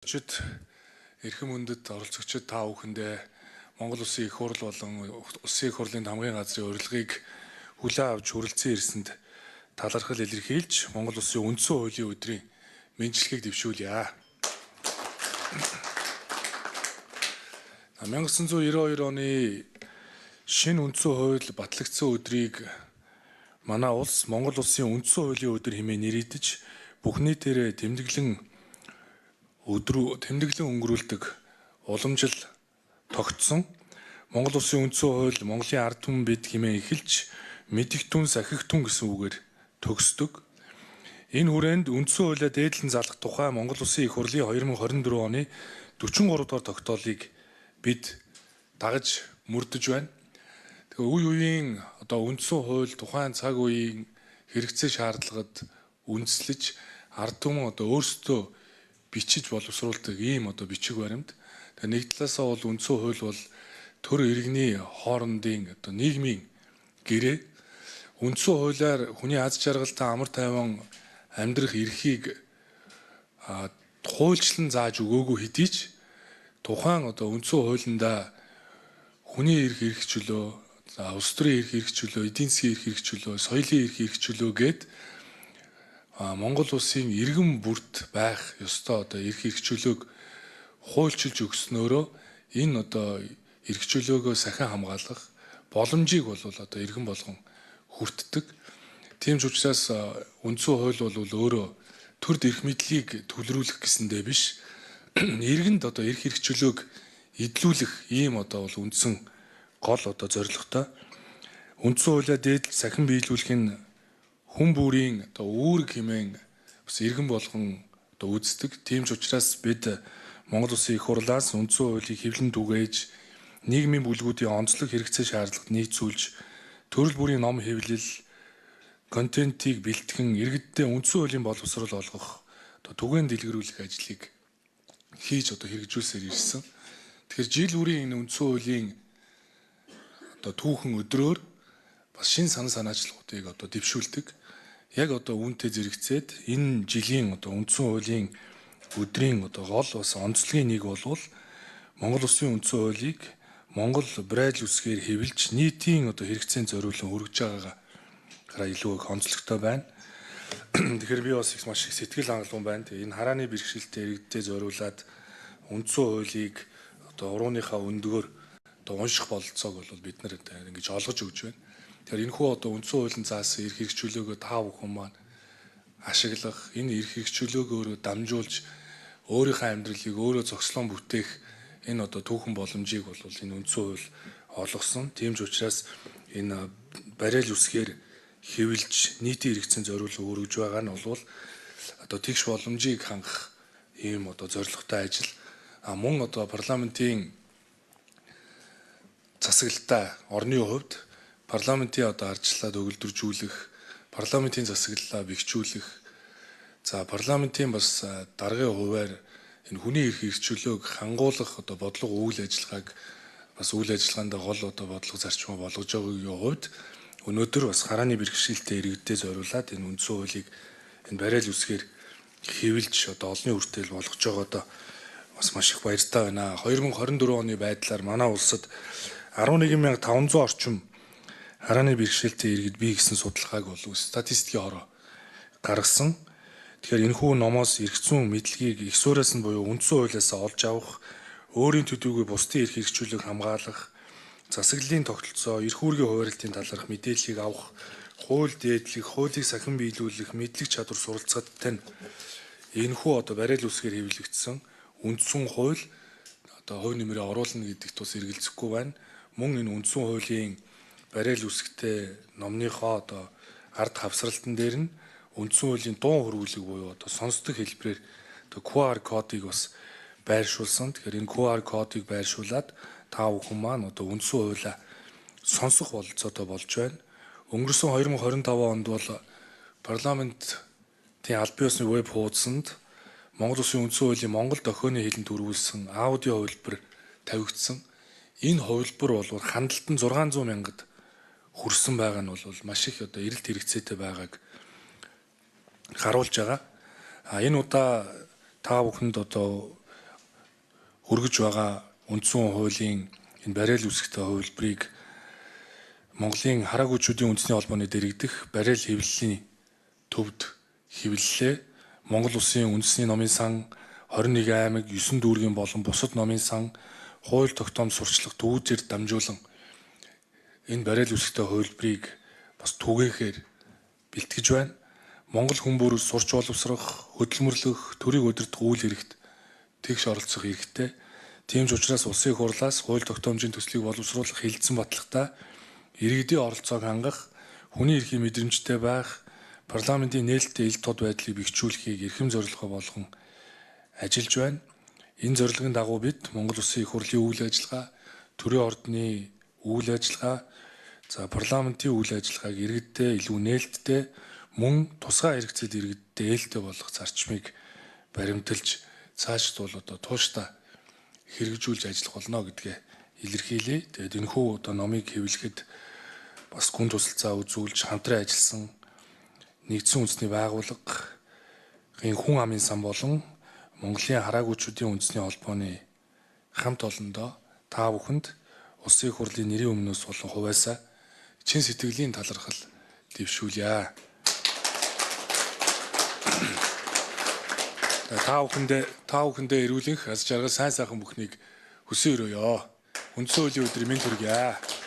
Орчид эрхэм хүндэт оролцогчид та бүхэндээ Монгол Улсын их хурл болон Улсын их хурлын тамгын газрын урилгыг хүлээн авч хүрэлцэн ирсэнд талархал илэрхийлж Монгол Улсын үндсэн хуулийн өдрийн мэндчилгээг дэвшүүлье. 1992 оны шинэ үндсэн хууль батлагдсан өдрийг манай улс Монгол Улсын үндсэн хуулийн өдөр хэмээн нэрийдэж бүх нийтээрээ тэмдэглэн тэмдэглэн өнгөрүүлдэг уламжил тогтсон. Монгол Улсын үндсэн хууль Монголын ард түмэн бид хэмээн эхэлж мэдэгтүн сахигтүн гэсэн үгээр төгсдөг. Энэ хүрээнд үндсэн хуулиа дээдлэн залгах тухай Монгол Улсын их хурлын 2024 оны 43 дугаар тогтоолыг бид дагаж мөрдөж байна. Тэгээ үе үеийн одоо үндсэн хууль тухайн цаг үеийн хэрэгцээ шаардлагад үндэслэж ард түмэн одоо өөрсдөө бичиж боловсруулдаг ийм одоо бичиг баримт. Тэгээ нэг талаасаа бол үндсэн хууль бол төр иргэний хоорондын одоо нийгмийн гэрээ. Үндсэн хуулиар хүний аз жаргалтай амар тайван амьдрах эрхийг хуульчлан зааж өгөөгүй хэдий ч тухайн одоо үндсэн хуулиндаа хүний эрх эрх чөлөө, за улс төрийн эрх эрх чөлөө, эдийн засгийн эрх эрх чөлөө, соёлын эрх эрх чөлөө гээд Монгол улсын иргэн бүрт байх ёстой одоо эрх эрх чөлөөг хуульчилж өгснөөрөө энэ одоо эрх чөлөөгөө сахин хамгаалах боломжийг бол одоо иргэн болгон хүртдэг. Тийм ч учраас үндсэн хууль бол өөрөө төрд эрх мэдлийг төвлөрүүлэх гэсэндээ биш, иргэнд одоо эрх эрх чөлөөг эдлүүлэх ийм одоо бол үндсэн гол одоо зорилготой. Үндсэн хуулиа дээдл сахин биелүүлэх нь хүн бүрийн одоо үүрэг хэмээн бас иргэн болгон одоо үздэг. Тийм ч учраас бид Монгол Улсын их хурлаас үндсэн хуулийг хэвлэн түгээж, нийгмийн бүлгүүдийн онцлог хэрэгцээ шаардлагад нийцүүлж, төрөл бүрийн ном хэвлэл, контентийг бэлтгэн иргэддээ үндсэн хуулийн боловсрол олгох одоо түгээн дэлгэрүүлэх ажлыг хийж одоо хэрэгжүүлсээр ирсэн. Тэгэхээр жил бүрийн энэ үндсэн хуулийн одоо түүхэн өдрөөр бас шинэ санал санаачлагуудыг одоо дэвшүүлдэг. Яг одоо үүнтэй зэрэгцээд энэ жилийн одоо үндсэн хуулийн өдрийн одоо гол бас онцлогийн нэг болвол Монгол Улсын үндсэн хуулийг Монгол Брайль үсгээр хэвлэж нийтийн одоо хэрэгцээнд зориулан өргөж байгаагаа илүү их онцлогтой байна. Тэгэхээр би бас их маш их сэтгэл хангалуун байна. Тэгээ энэ харааны бэрхшээлтэй иргэддээ зориулаад үндсэн хуулийг одоо урууныхаа өндгөөр одоо унших бололцоог бол бид нар ингэж олгож өгч байна. Тэгэхээр энэхүү одоо үндсэн хуулийн заасан эрх эрх чөлөөгөө та бүхэн маань ашиглах, энэ эрх эрх чөлөөгөө өөрөө дамжуулж өөрийнхөө амьдралыг өөрөө зохицлон бүтээх энэ одоо түүхэн боломжийг бол энэ үндсэн хууль олгосон. Тийм ч учраас энэ барайл үсгээр хэвлж нийтийн хэрэгцээнд зориулан өргөж байгаа нь бол одоо тэгш боломжийг хангах ийм одоо зорилготой ажил. А мөн одоо парламентын засаглалтаа орны хувьд парламентын одоо ардчлалаа төгөлдржүүлэх, парламентын засаглалаа бэхжүүлэх, за парламентын бас даргын хувиар энэ хүний эрх эрх чөлөөг хангуулах одоо бодлого үйл ажиллагааг бас үйл ажиллагаанд гол одоо бодлого зарчмаа болгож байгаагийн хувьд өнөөдөр бас харааны бэрхшээлтэй иргэддээ зориулаад энэ үндсэн хуулийг энэ барайл үсгээр хэвлж одоо олонний хүртэл болгож байгаа одоо бас маш их баяртай байна. 2024 оны байдлаар манай улсад 11,500 орчим харааны бэрхшээлтэй иргэд бий гэсэн судалгааг бол статистикийн хороо гаргасан. Тэгэхээр энэхүү номоос эрх зүйн мэдлэгийг их сууриас нь буюу үндсэн хуулиас олж авах, өөрийн төдийгүй бусдын эрх эрх чөлөөг хамгаалах, засаглалын тогтолцоо, эрх үүргийн хуваарлтын талаарх мэдээллийг авах, хууль дээдлэх, хуулийг сахин биелүүлэх мэдлэг чадвар суралцахад тань энэхүү одоо барайл үсгээр хэвлэгдсэн үндсэн хууль одоо хувь нэмрээ оруулна гэдэгт бас эргэлзэхгүй байна. Мөн энэ үндсэн хуулийн барайл үсгтэй номныхоо одоо ард хавсралтан дээр нь үндсэн хуулийн дуун хөрвүүлэг буюу одоо сонсдог хэлбэрээр одоо QR кодыг бас байршуулсан. Тэгэхээр энэ QR кодыг байршуулад та бүхэн маань одоо үндсэн хуулиа сонсох бололцоотой болж байна. Өнгөрсөн 2025 онд бол парламентын албан ёсны веб хуудсанд Монгол Улсын үндсэн хуулийн монгол дохионы хэлэнд төрүүлсэн аудио хувилбар тавигдсан. Энэ хувилбар бол хандлт нь 600 мянгад хүрсэн байгаа нь бол маш их одоо эрэлт хэрэгцээтэй байгааг харуулж байгаа. А энэ удаа та бүхэнд одоо өргөж байгаа үндсэн хуулийн энэ барайл үүсгэтэй хувилбарыг Монголын хараагүйчүүдийн үндэсний холбооны дэрэгдэх барайл хэвлэлийн төвд хэвлэлээ. Монгол Улсын үндэсний номын сан, 21 аймаг, 9 дүүргийн болон бусад номын сан, хууль тогтоом сурчлага төвүүзээр дамжуулан энэ барайл үүсгэтэй хувилбарыг бас түгээхээр бэлтгэж байна. Монгол хүн бүр сурч боловсрох, хөдөлмөрлөх, төрийг удирдах үйл хэрэгт тэгш оролцох эрхтэй. Тийм ч учраас Улсын их хурлаас хууль тогтоомжийн төслийг боловсруулах хэлэлцэн батлагтаа иргэдийн оролцоог хангах, хүний эрхийн мэдрэмжтэй байх, парламентын нээлттэй ил тод байдлыг бэхжүүлэхийг эрхэм зорилгоо болгон ажиллаж байна. Энэ зорилгын дагуу бид Монгол Улсын их хурлын үйл ажиллагаа, төрийн ордны үйл ажиллагаа, за парламентын үйл ажиллагааг иргэдтэй илүү нээлттэй, мөн тусгай хэрэгцээд иргэдтэй ээлтэй болгох зарчмыг баримталж цаашд бол одоо тууштай хэрэгжүүлж ажиллах болно гэдгээ илэрхийлье. Тэгээд энэхүү одоо номыг хэвлэхэд бас гүн тусалцаа үзүүлж хамтран ажилласан нэгдсэн үндэсний байгууллагын хүн амын сан болон Монголын хараагүйчүүдийн үндэсний холбооны хамт олондоо та бүхэнд Улсын их хурлын нэрийн өмнөөс болон хувиасаа чин сэтгэлийн талархал дэвшүүлье. Та бүхэндээ эрүүлэнх аз жаргал сайн сайхан бүхнийг хүсэн өрөөё. Үндсэн хуулийн өдрийн мэнд хүргье.